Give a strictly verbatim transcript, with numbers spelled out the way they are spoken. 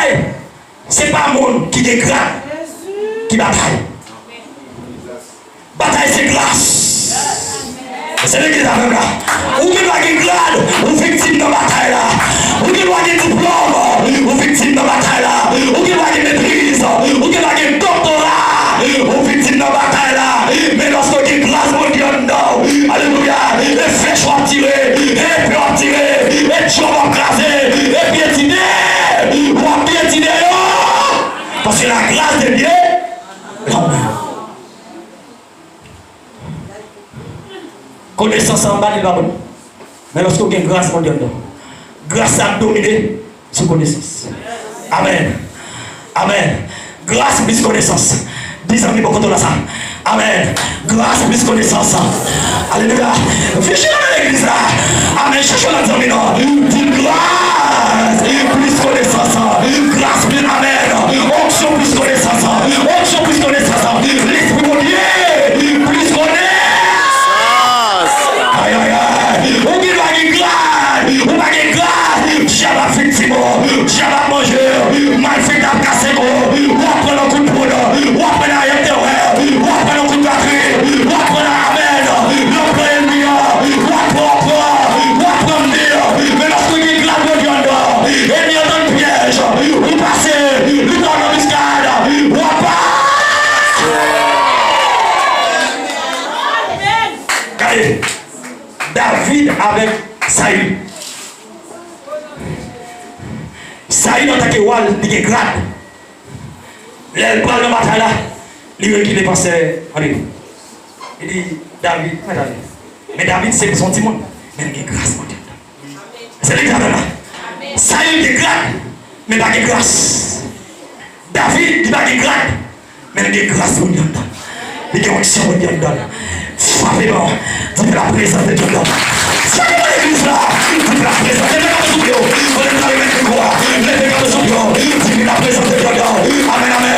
Batay, se pa moun ki gen grad ki batay. Batay se gras. Se legliz avè m la. Ou gen dwa gen grad, ou viktim nan batay la. Ou gen dwa gen diplòm, ou viktim nan batay la. Ou gen dwa gen metriz, ou gen dwa gen doktora, ou viktim nan batay la. Men lòske w gen gras Bondye anndan w, alelouya, e flèch w ap tire, e epe w ap tire, e djòb w ap kraze, e pyetine w ap pyetine yo. Paske la gras de Dye, la. Konesans anba li pa bon. Men lòske w gen gras Bondye anndan w, gras sa ap domine sou konesans. Amèn. Amèn. Gras plis konesans. Di zanmi bò kote w la sa. Amèn. Gras plis konesans. Alelouya. Vin chita nan legliz la. Amèn. Chèche lòt zanmi non. Di gras plis konesans. Gras plis, amèn. Onksyon plis konesans. Onksyon plis konesans. Lespri Bondye plis konesans. Ayayay. Ou gen dwa gen gras. Ou pa gen gras. Dyab ap viktim ou. Dyab ap manje. Malfektè ap kase kou. W ap pran nan kout poud. W ap pran nan ayèk tèwè. W ap pran nan kout batri. W ap pran nan amèn. Nan plan ènmi an. W ap pran, w ap pran, w ap pran mil. Men lòske gen gras Bondye anndan, ènmi an tann pyèj. Ou pase. Li ta w nan miskad. W ap pa. Gade. David avèk Sayil. Sayil antanke wa, li gen grad. Lè l pral nan batay la, li rekile pase, ann. Li di, David, men David. Men David se, se yon timoun, men l gen gras Bondye anndan l. Se li ki avè m la. Sayil gen grad, men pa gen gras. David, li pa gen grad, men l gen gras Bondye anndan l. Li gen onksyon Bondye anndan l. Frape bò. Di, la prezans de Dye anndan m. Frape bò legliz la. Di, la prezans. Leve kanpe sou pye w. Mwen menm nan remèt mikwo a. Leve kanpe sou pye w. Di, la prezans de Dye anndan m. Amèn, amèn.